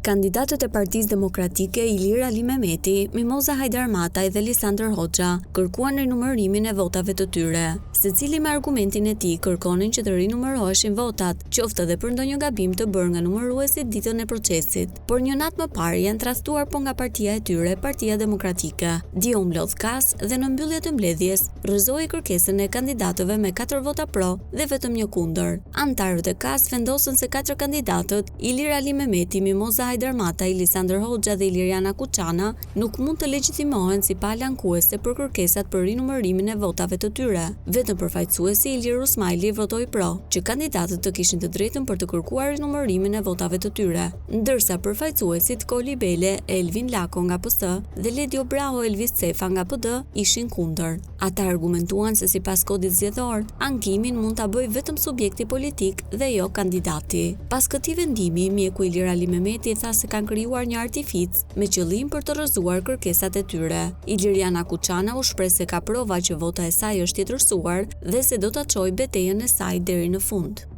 Kandidatët e Partisë Demokratike Ilir Alimehmeti, Mimoza Hajdarmataj dhe Lisandër Hoxha kërkuan rinumërimin e votave të tyre. Secili me argumentin e tij kërkonin që të rinumëroheshin votat, qoftë edhe për ndonjë gabim të bërë nga numëruesit ditën e procesit. Por një natë më parë janë tradhtuar po nga partia e tyre, Partia Demokratike. Dje u mblodh KAS dhe në mbyllje të mbledhjes rrëzoi kërkesën e kandidatëve me katër vota pro dhe vetëm një kundër. Anëtarët e KAS vendosën se katër kandidatët, Ilir Alimehmeti, Mimoza Hajdarmataj, Lisandër Hoxha dhe Iliriana Kuçana, nuk mund të legjitimohen si palë ankuese për kërkesat për rinumërimin e votave të tyre. Vetëm përfaqësuesi Ilir Rusmajli votoi pro, që kandidatët të kishin të drejtën për të kërkuar rinumërimin e votave të tyre. Ndërsa përfaqësuesit Koli Bele e Elvin Lako nga PS dhe Ledio Braho e Elvis Cefa nga PD ishin kundër. Ata argumentuan se sipas Kodit Zgjedhor, ankimin mund ta bëjë vetëm subjekti politik dhe jo kandidati. Pas këtij vendimi, mjeku Ilir Alimehmeti tha se kanë krijuar një artificë me qëllim për të rrëzuar kërkesat e tyre. Iliriana Kuçana u shpreh se ka prova që vota e saj është tjetërsuar dhe se do ta çojë betejën e saj deri në fund.